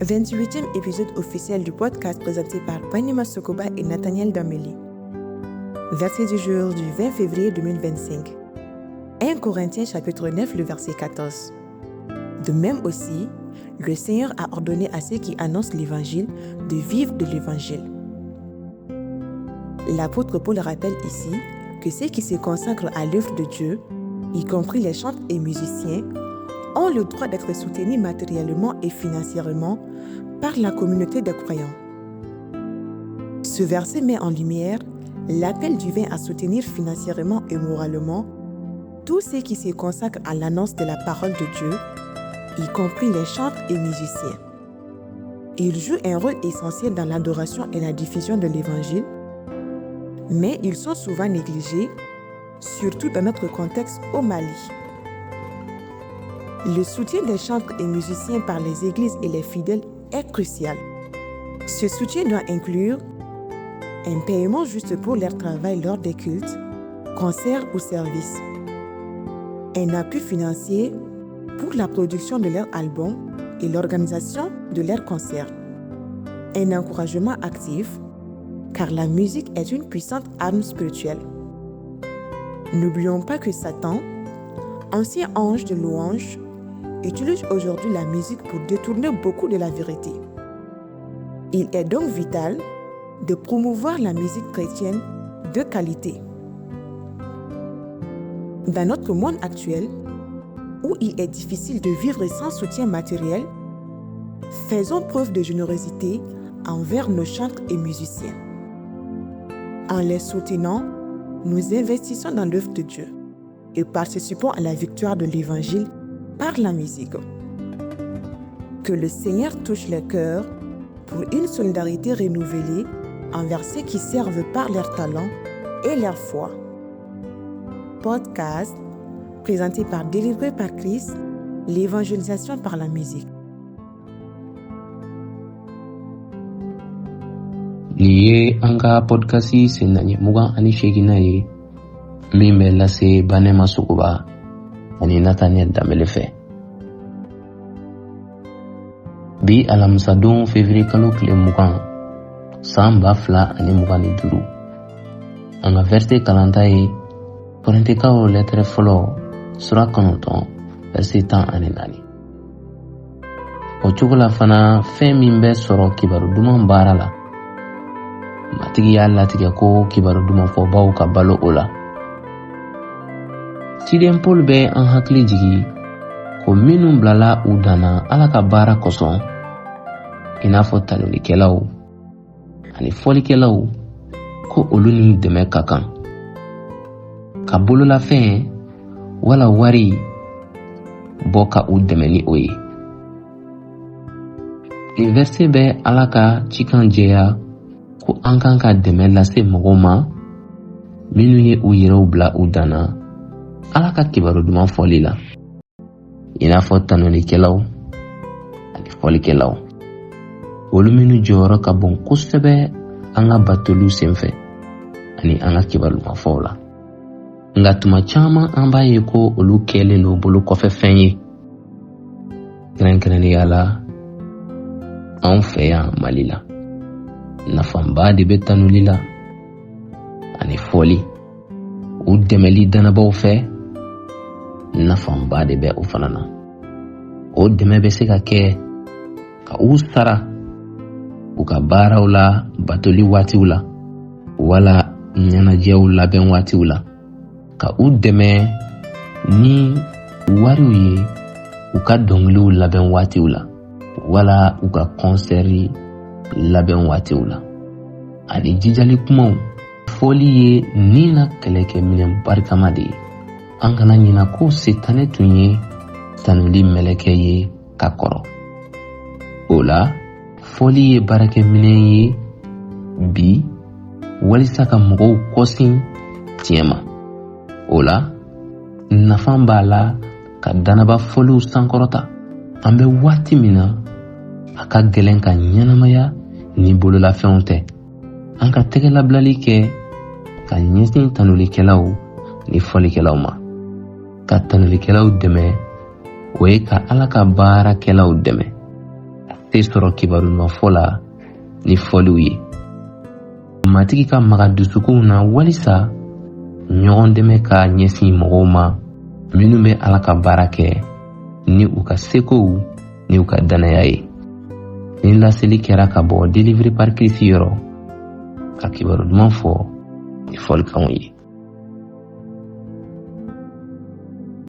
28e épisode officiel du podcast présenté par Banima Sokoba et Nathaniel Dembélé. Verset du jour du 20 février 2025. 1 Corinthiens chapitre 9, le verset 14. De même aussi, le Seigneur a ordonné à ceux qui annoncent l'Évangile de vivre de l'Évangile. L'apôtre Paul rappelle ici que ceux qui se consacrent à l'œuvre de Dieu, y compris les chantres et musiciens, ont le droit d'être soutenus matériellement et financièrement par la communauté des croyants. Ce verset met en lumière l'appel divin à soutenir financièrement et moralement tous ceux qui se consacrent à l'annonce de la parole de Dieu, y compris les chantres et musiciens. Ils jouent un rôle essentiel dans l'adoration et la diffusion de l'Évangile, mais ils sont souvent négligés, surtout dans notre contexte au Mali. Le soutien des chantres et musiciens par les églises et les fidèles est crucial. Ce soutien doit inclure un paiement juste pour leur travail lors des cultes, concerts ou services, un appui financier pour la production de leur album et l'organisation de leurs concerts, un encouragement actif, car la musique est une puissante arme spirituelle. N'oublions pas que Satan, ancien ange de louange, utilise aujourd'hui la musique pour détourner beaucoup de la vérité. Il est donc vital de promouvoir la musique chrétienne de qualité. Dans notre monde actuel, où il est difficile de vivre sans soutien matériel, faisons preuve de générosité envers nos chantres et musiciens. En les soutenant, nous investissons dans l'œuvre de Dieu et participons à la victoire de l'Évangile par la musique. Que le Seigneur touche les cœurs pour une solidarité renouvelée envers ceux qui servent par leur talent et leur foi. Podcast présenté par Délivré par Christ, l'évangélisation par la musique. Nin ye an ka podcast sennaɲɛ 28nan ye min bɛ lase Banɛma Sogoba ani Nathaniel Danbele fɛ. Bi alamisadon février kalo tile 20 san 2025. An ka verset kalanta ye Kɔrɛntikaw lɛtɛrɛ fɔlɔ sura 9 verset 14. O cogo la fana fɛn min bɛ sɔrɔ kibaru duman baara la, Matigi y'a latigɛ ko kibaru duman fɔbaw ka balo o la. Ciden Paul bɛ an hakili jigi ko minnu bilala u danna Ala ka baara kosɔn, i n'a fɔ tanulikɛlaw ani fɔlikɛlaw, ko olu ni dɛmɛ ka kan. Ka bololafɛn wala wari bɔ ka u dɛmɛ ni o ye. Nin verset bɛ Ala ka cikan jɛya ko an kan ka dɛmɛ lase mɔgɔw ma minnu ye u yɛrɛw bila u danna Ala ka kibaru duman fɔli la, i n'a fɔ tanulikɛlaw ani fɔlikɛlaw, olu minnu jɔyɔrɔ ka bon kosɛbɛ an ka batoliw senfɛ ani an ka kibaru duman fɔw la. Nka tuma caman an b'a ye ko olu kɛlen don bolo kɔfɛ fɛn ye, kɛrɛnkɛrɛnnenya la anw fɛ yan Mali la. Nafaba de bɛ tanuli la ani fɔli, u dɛmɛli dannabaw fɛ, nafaba de bɛ o fana na. O dɛmɛ bɛ se ka kɛ ka u sara u ka baaraw la batoli waatiw la wala ɲɛnajɛw labɛn waatiw la, ka u dɛmɛ ni wariw ye u ka dɔnkiliw labɛn waatiw la wala u ka kɔnsɛri labɛn waatiw la, ani jijali kumaw. Fɔli ye ni na kɛlɛkɛminɛn barikama de ye. An kana ɲina ko Setanɛ tun ye tanuli mɛlɛkɛ ye ka kɔrɔ. O la, fɔli ye baarakɛminɛn ye bi walisa ka mɔgɔw kɔsin tiɲɛ ma. O la, nafa b'a la ka dannaba fɔliw sankɔrɔta. An bɛ waati min na, a ka gɛlɛn ka ɲɛnamaya ni bololafɛnw tɛ. An ka tɛgɛlabilali kɛ ka ɲɛsin tanulikɛlaw ni fɔlikɛlaw ma. Ka tanulikɛlaw dɛmɛ, o ye ka Ala ka baarakɛlaw dɛmɛ. se sɔrɔ kibaru ɲuman fɔ la ni fɔliw ye. Matigi ka maga dusukunw na walisa ɲɔgɔn dɛmɛ ka ɲɛsin mɔgɔw ma minnu bɛ Ala ka baara kɛ ni u ka sekow ni u ka dannaya ye. Ni laseli kɛra ka bɔ Délivré par Christ yɔrɔ ka kibaru duman fɔ ni fɔlikanw ye.